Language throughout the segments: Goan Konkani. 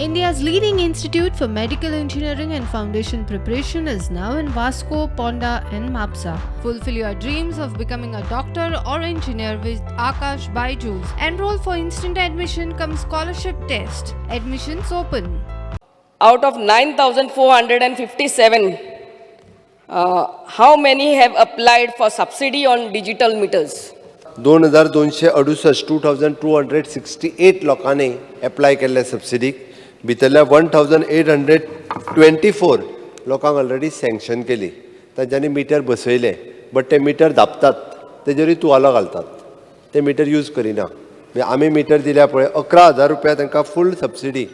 India's leading institute for medical engineering and foundation preparation is now in Vasco, Ponda, and Mapsa. Fulfill your dreams of becoming a doctor or engineer with Akash Byju's. Enroll for instant admission cum scholarship test. Admissions open. Out of 9,457, how many have applied for subsidy on digital meters? 2268, 2268 लोकांनी एप्लाय केल्ले सबसिडीक. भितरल्या 1824 लोकांक ऑलरेडी सँक्शन केली. तांच्यांनी मिटर बसयले, बट ते मिटर धापतात, तेजेरूय तुवालो घालतात, ते मिटर यूज करिना. म्हणजे आमी मिटर दिल्या पळय, 11,000 रुपया तांकां फूल सबसिडी.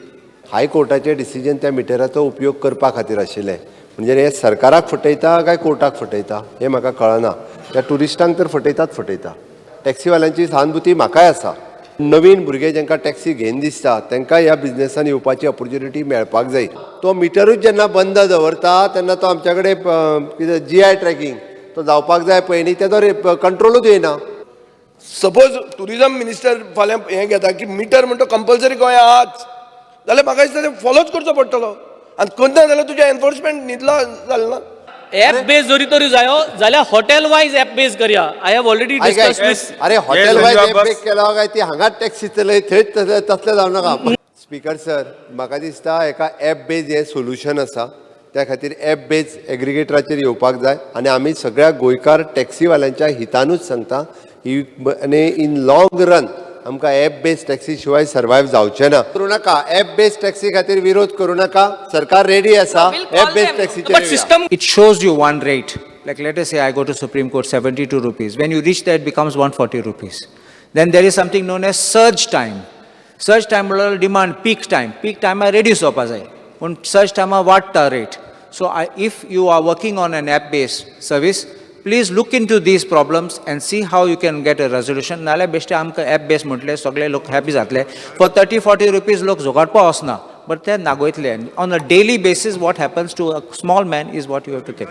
हायकोर्टाचें डिसिजन त्या मिटराचो उपयोग करपा खातीर आशिल्लें. म्हणजे हे सरकाराक फटयता काय कोर्टाक फटयता हें म्हाका कळना. त्या ट्युरिस्टांक तर फटयतात फटयता. टॅक्सीवाल्यांची सहानुभूती म्हाकाय आसा. नवीन भुरगे जांकां टॅक्सी घेन दिसता, तांकां ह्या बिजनेसान येवपाची ऑपॉर्च्युनिटी मेळपाक जाय. तो मिटरूच जेन्ना बंद दवरता तेन्ना तो आमच्या कडेन कितें जीआय ट्रॅकिंग तो जावपाक जाय पळय न्ही, तेजो कंट्रोलूच येयना. सपोज टुरिझम मिनिस्टर फाल्यां हें घेता की मिटर म्हणटा कंपल्सरी गोंया आहाच जाल्यार म्हाका दिसता तें फॉलोच करचो पडटलो आनी करना जाल्यार तुजें एनफोर्समेंट न्हिदला जालें ना. ऍप बेस जरी तरी जायो जाल्यार हॉटेल वायज ऍप बेस करया. I have already discuss with अरे, hotel Yes, wise Sanjeev, app बस. केला काय ती हांगाच टॅक्सी चलय, थंयच तसलें तसलें जावं नाका. स्पीकर सर, म्हाका दिसता एका एप बेज हें सोल्युशन आसा. त्या खातीर एप बेज एग्रिगेटराचेर येवपाक जाय आनी आमी सगळ्या गोंयकार टॅक्सीवाल्यांच्या हितानूच सांगता ही. आनी इन लॉंग रन आमकां एप बेज टॅक्सी शिवाय सर्वायव जावचें ना. करूं नाका, एप बेज टॅक्सी खातीर विरोध करूं नाका. सरकार रेडी आसा. We'll call app base them. टॅक्सीचेर but system It shows you one rate. Like, let us say I go to Supreme Court, 72 rupees. When you reach there, it becomes 140 rupees. Then there is something known as surge time. Surge time म्हणल्यार demand peak time. Peak time reduce जावपा जाय, पूण surge time वाडटा rate. So if you are working on an app based service, please look into these problems and see how you can get a resolution. नाल्यार बेश्टे आमकां ऍप बेस म्हटले सगळे लोक हॅपी जातले. फॉर 30-40 रुपीज लोक झगडपा वचना, बट ते नागयतले. On a daily basis, what happens to a small man is what you have to think.